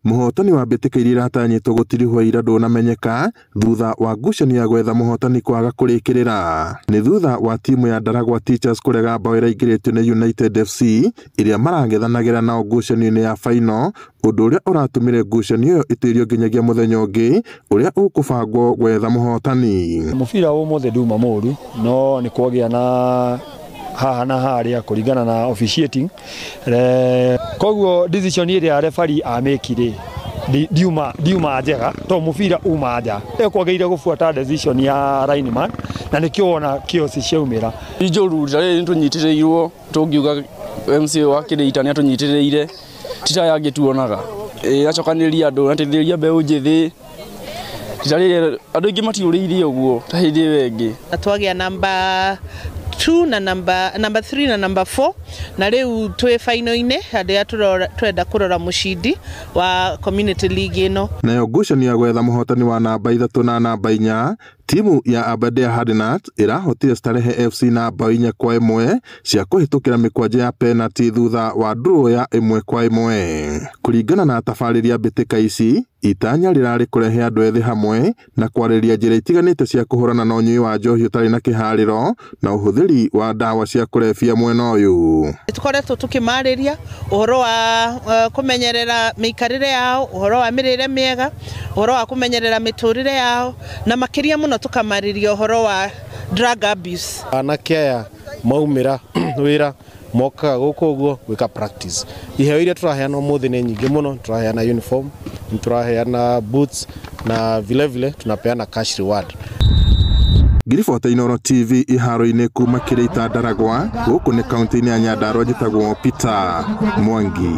Mũhotani wa mbĩtĩka iria iratanyĩtwo gũtirihwo ira ndũnamenyeka thutha wa ngucanio ya gwetha mũhotani kwaga kũrĩkĩrĩra. Nĩ thutha wa timu ya Ndaragwa Teachers kũrega bao ĩraingĩrĩtio nĩ United FC ĩrĩa marangethanagĩra nao ngucanio-inĩ ya final, ũndũ ũrĩa ũratũmire ngucanio ĩyo ĩtĩrio nginyagia mũthenya ũngĩ ũrĩa ũkũbangwo gwetha mũhotani. Mũbira ũmũthĩ nduma mũru no nĩ kwagĩa na haha na harĩa kũringana na officiating, koguo decision ĩrĩa referee amĩkire ndiuma njega to mũbira uma nja, ekwagĩrĩire gũbuata decision ya lineman na nĩkĩo wona kiosi ciaumĩra. Njũru rita rĩrĩ nĩtũnyitĩrĩirwo, tũngiuga MCA wa Kĩrĩita nĩatũnyitĩrĩire, ti ta aya angĩ tuonaga, acokanĩrĩria andũ, ateithĩrĩria mbeũ njĩthĩ. Rita rĩrĩ andũ aingĩ matiũrĩirie ũguo ta hĩndĩ ĩyo ĩngĩ. Twagĩa namba 2 na namba 3 na namba 4 na rĩu twĩ final-inĩ harĩa tũrenda kũrora mũcindi wa community league ĩno. Nayo ngucanio ya gwetha mũhotani wa namba 3 na namba 4, timu ya Aberdare Hardnuts ĩrahotire Starehe FC na bao 4-1 cia kũhĩtũkĩra mĩkwanja ya penalty thutha wa draw ya 1-1. Kũringana na atabarĩri a mbĩtĩka ici, itanya rĩrarĩ kũrehe andũ ethĩ hamwe na kwarĩrĩria njĩra itiganĩte cia kũhũrana na ũnyui wa njohi ũtarĩ na kĩharĩro na ũhũthĩri wa ndawa cia kũrebia mwena ũyũ. Tũkoretwo tũkĩmarĩria ũhoro wa kũmenyerera mĩikarĩre yao, ũhoro wa mĩrĩre mĩega, ũhoro wa kũmenyerera mĩtũrĩre yao, na makĩria mũno tũkamarĩria ũhoro wa drug abuse. Anake aya maumĩra wĩra mokaga gũkũ ũguo gwĩka practice. Iheo iria tũraheana ũmũthĩ nĩ nyingĩ mũno, tũraheana uniform, tũraheana boots na vile vile tunapeana cash reward. Ngiribota Inooro TV iharo-inĩ kuma Kĩrĩita Ndaragwa, gũkũ nĩ kaunti-inĩ ya Nyandarua, njĩtagwo Peter Mwangi.